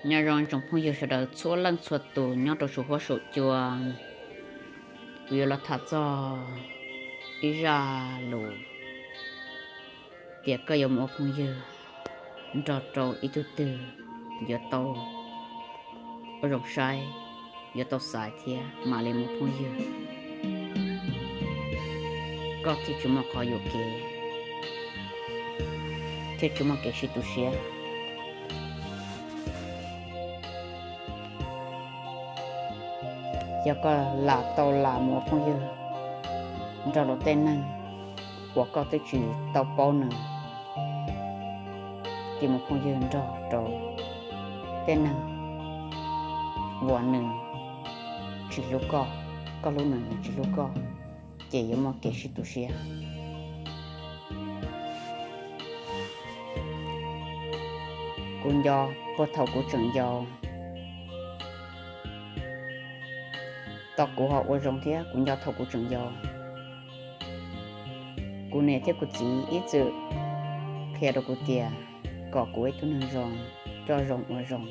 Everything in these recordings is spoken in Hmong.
Nyob zoo tsoom phooj ywg sawv daws txhua leej txhua tus nyob rau saum huab saum cua. Kuv yuav los tham txog ib zaj lus tias koj yuav mus ua phooj ywg nrog rau ib tug twg yuav tau ua zoo saib, yuav tau xaiv thiab mam li mus phooj ywg, koj thiaj tsis muaj qhov yuam kev, thiaj tsis muaj kev sib tu siab. Yog koj lam tau lam mus ua phooj ywg nrog rau tej neeg uas koj twb tsis tau paub nws, ces mus phooj ywg nrog rau tej neeg uas nws tsis hlub koj, koj hlub nws nws tsis hlub koj, ces yuav muaj kev sib tu siab. Kuv nco puag thaum kuv tseem yau, tos kuv ho ua zoo thiab, kuv nco thaum kuv tseem yau, kuv niam thiab kuv txiv ib txwm qhia rau kuv tias kom kuv ua ib tug neeg zoo, coj zoo ua zoo,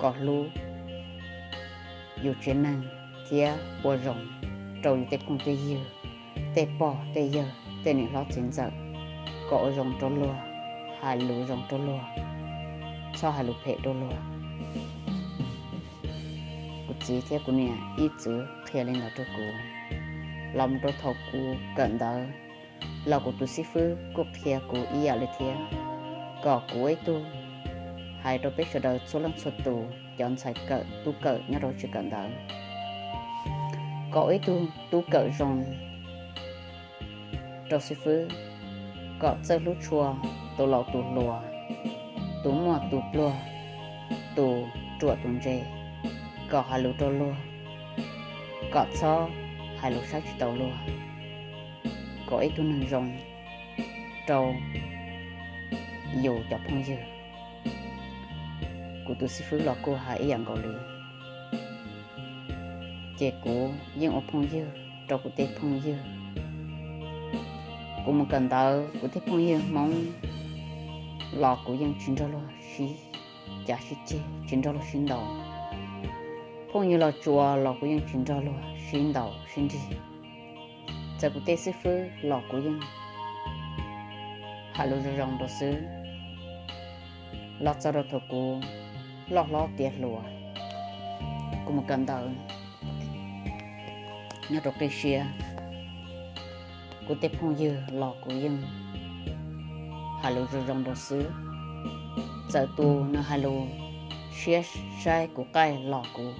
kom hlub yus tsev neeg thiab ua zoo rau yus tej phooj tej ywg, tej pog tej yawg, tej niam hlob txiv ntxawm, kom ua zoo rau luag, hais lus zoo rau luag, txhob hais lus phem rau luag. Kuv txiv thiab kuv niam ib txwm qhia li ntawd rau kuv. Los mus rau thaum kuv kawm ntawv los kuv tus xib fwb kuj qhia kuv ib yam li thiab, kom kuv ua ib tug, hais rau peb sawv daws txhua leej txhua tus cov ntxhais kawm tub kawm nyob rau tsev kawm ntawv, kom ua ib tug tub kawm zoo rau xib fwb, kom txawj hlub tshua tus laus tus hluas, tus muaj tus pluag, tus ruam tus ntse, kom hais lus rau luag, kom txhob hais lus saib tsis taus luag, kom ua ib tug neeg zoo rau yus cov phooj ywg. Kuv tus xib fwb los kuj hais ib yam nkaus li. Ces kuv yeej ua phooj ywg rau kuv tej phooj ywg. Kuv mus kawm ntawv, kuv tej phooj ywg Hmoob los kuv yeej tsis nrog luag sib cav sib ceg, tsis nrog luag sib ntaus. Phooj ywg Los Tsuas los kuv yeej tsis nrog luag sib ntaus sib nrig. Txawm kuv tej xib fwb los kuv yeej hais lus zoo zoo rau xwb. Los txog rau thaum kuv loj hlob tiav hluas, kuv mus kawm ntawv nyob rau qib siab, kuv tej phooj ywg los kuv yeej hais lus zoo zoo rau xwb. Txawm tus nws hais lus siab saib kuv qaij los kuv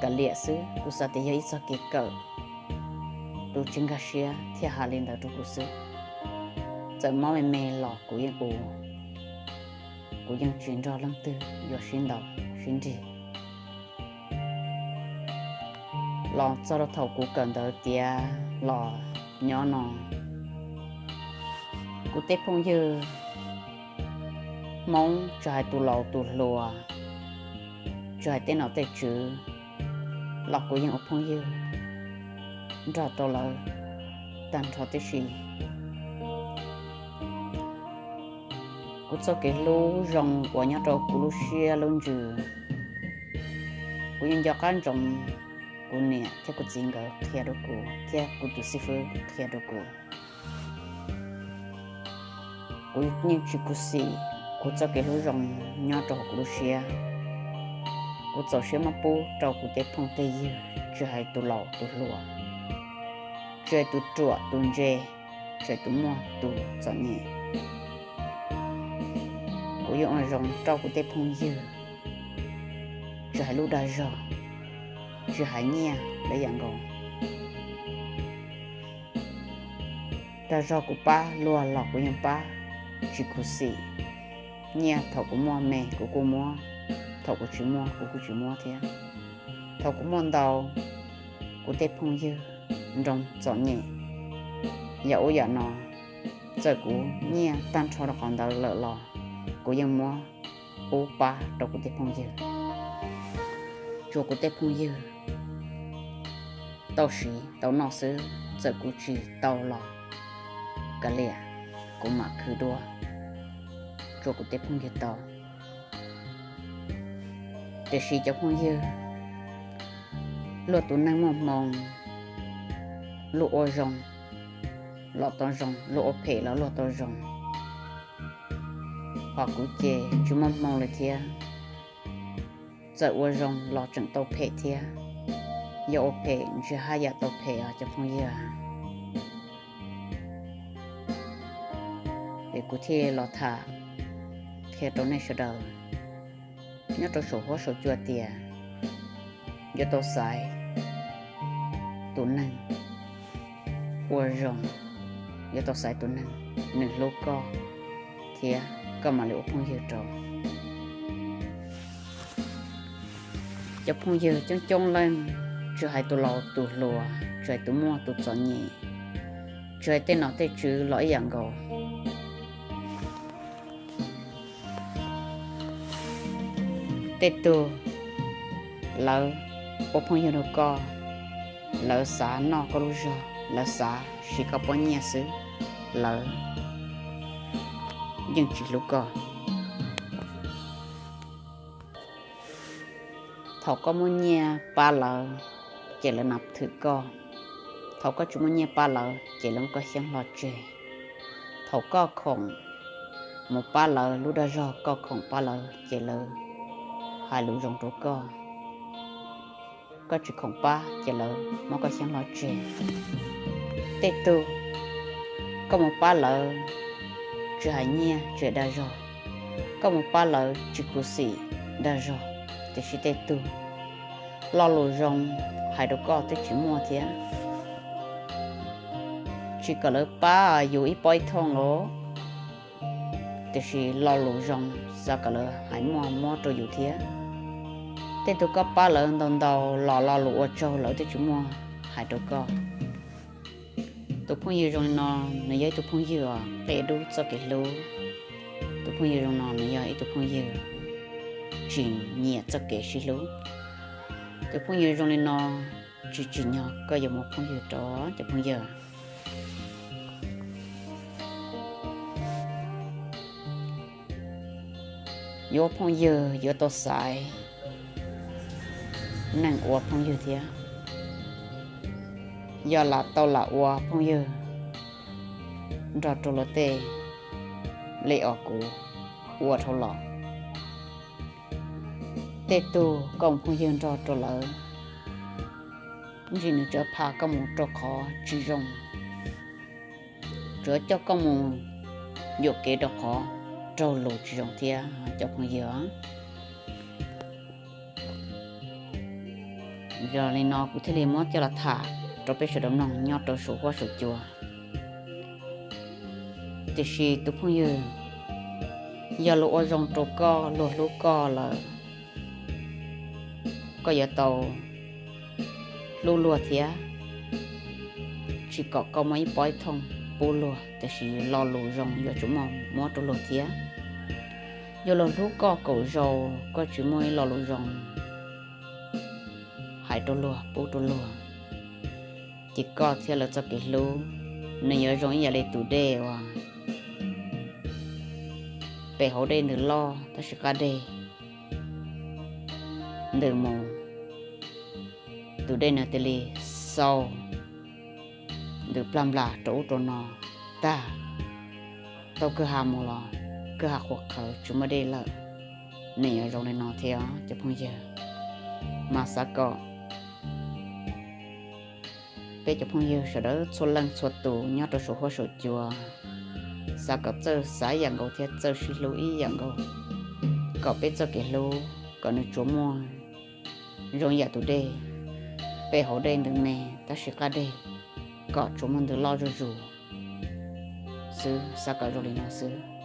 kav liam xwb, kuv xav tias yog ib txoj kev kawm, tus tsis nkag siab thiaj hais li ntawd rau kuv xwb. Txawm mob me me los kuv yeej ua, kuv yeej tsis nrog leej twg yuav sib ntaus sib nrig. Los txog rau thaum kuv kawm ntawv tiav los nyob no, kuv tej phooj ywg Hmoob tsis hais tus laus tus hluas, tsis hais tej nom tej tswv los kuv yeej ua phooj ywg nrog rau lawv tag nrho tib si. Kuv txoj kev hlub zoo uas nyob rau kuv lub siab lub ntsws, kuv yeej nco qab ntsoov kuv niam thiab kuv txiv nkawd qhia rau kuv thiab kuv tus xib fwb qhia rau kuv. Kuv yeej tsis khuv xim kuv txoj kev hlub zoo nyob rau hauv kuv lub siab. Kuv txaus siab muab pub rau kuv tej phooj tej ywg, tsis hais tus laus tus hluas, tsis hais tus ruam tus ntse, tsis hais tus muaj tus txom nyem. Kuv yeej ua zoo rau kuv tej phooj ywg, tsis hais lub dag zog, tsis hais nyiaj lawm yam nkaus. Dag zog kuv pab luag los kuv yeej pab, tsis khuv xim. Nyiaj thaum kuv muaj me kuv kuj muab, thaum kuv tsis muaj kuv kuj tsis muab thiab. Thaum kuv muaj ntau, kuv tej phooj ywg nroo txom nyem yam ub yam no, txawm kuv nyiaj tag nrho rau qhov ntawd lawm los kuv yeej muab pub pab rau kuv tej phooj ywg. Tsuas kuv tej phooj ywg tau siv tau noj xwb, txawm kuv tsis tau los kav liam, kuv mam khwv dua, tsuas kuv tej phooj ywg tau. Tiam sis cov phooj ywg, luag tus neeg muaj hmoo, luag ua zoo los tau zoo, luag ua phem los luag tau zoo. Hos kuv ces tsis muaj hmoo li thiab, txawm ua zoo los tseem tau phem thiab. Yog ua phem ntshe haj yam tau phem os cov phooj ywg. Es kuv thiaj los tham qhia rau nej sawv daws nyob rau saum huab saum cua tias yuav tau xaiv tus neeg ua zoo, yuav tau xaiv tus neeg nws hlub koj thiab koj mam li ua phooj ywg rau. Cov phooj ywg coob coob leej, tsis hais tus laus tus hluas, tsis hais tus muaj tus txom nyem, tsis hais tej nom tej tswv los ib yam nkaus. Tej tug lawv ua phooj ywg rau koj, lawv xav noj koj lub zog, lawv xav siv koj pob nyiaj xwb, lawv yeej tsis hlub koj. Thaum koj muaj nyiaj pab lawv, ces lawv nas thwm koj. Thaum koj tsis muaj nyiaj pab lawv, ces lawv muab koj xyeeb hlo tseg. Thaum koj khoom mus pab lawv lub dag zog, koj khoom pab lawv, ces lawv hais lus zoo rau koj. Koj tsis khoom pab, ces lawv muab koj xyeeb hlo tseg. Tej tug koj mus pab lawv tsis hais nyiaj tsis hais dag zog, koj mus pab lawv tsis khuv xim dag zog, tiam sis tej tug lo lus zoo hais rau koj twb tsis muaj thiab. Tsis kom lawv pab yus ib pob ib thooj los, tiam sis lo lus zoo xav kom lawv hais muaj muab rau yus thiab. Tej tug koj pab lawv ntau ntau los lo lus ua tsaug lawv twb tsis muaj hais rau koj. Tus phooj ywg zoo li no, nws yog ib tug phooj ywg uas qia dub txoj kev hlub. Tus phooj ywg zoo no nws yog ib tug phooj ywg tsis nyiam txoj kev sib hlub. Tus phooj ywg zoo li no tsis tsim nyog koj yuav muaj phooj ywg rau cov phooj ywg. Yuav phooj ywg yuav tau xaiv neeg ua phooj ywg thiab. Yog lam tau lam ua phooj ywg nrog rau luag tej li os kuv ua dhau los. Tej tug koj mus phooj ywg nrog rau lawv, ntsis nws tsuas pha koj mus rau qhov tsis zoo, tsuas coj koj mus yuam kev rau qhov raug lus tsis zoo thiab cov phooj ywg. Yog li no kuv thiaj li muab coj los tham rau peb sawv daws mloog nyob rau saum huab saum cua. Tiam sis tus phooj ywg, yog luag ua zoo rau koj, luag hlub koj lawm, koj yuav tau hlub luag thiab, tsis kom koj muaj ib pob ib thooj pub luag, tiam sis lo lus zoo yuav tsum muaj muab rau luag thiab. Yog luag hlub koj kaum zaus koj tsis muaj ib lo lus zoo hais rau luag pub rau luag, ces koj thiab lawv txoj kev hlub nws yuav zoo ib yam li tus dej uas pem hauv dej ntws loj tab sis qab deg ntws mus, tus dej nws thiaj li xau ntws plag nplas rau ub rau no tag, tau kwj ha mus los kwj ha qhuav qhawv tsis muaj dej lawm. Nws yuav zoo li no thiab cov phooj ywg, mas xav kom peb cov phooj ywg sawv daws txhua leej txhua tus nyob rau saum huab saum cua, xav kom txawj xav ib yam nkaus thiab txawj sib hlub ib yam nkaus, kom peb txoj kev hlub kom nws tsuas muaj zoo yam tus dej, pem hauv dej ntws me tab sis qab deg kom tsuas muaj ntws loj zuj zus xwb, xav kom zoo li no xwb.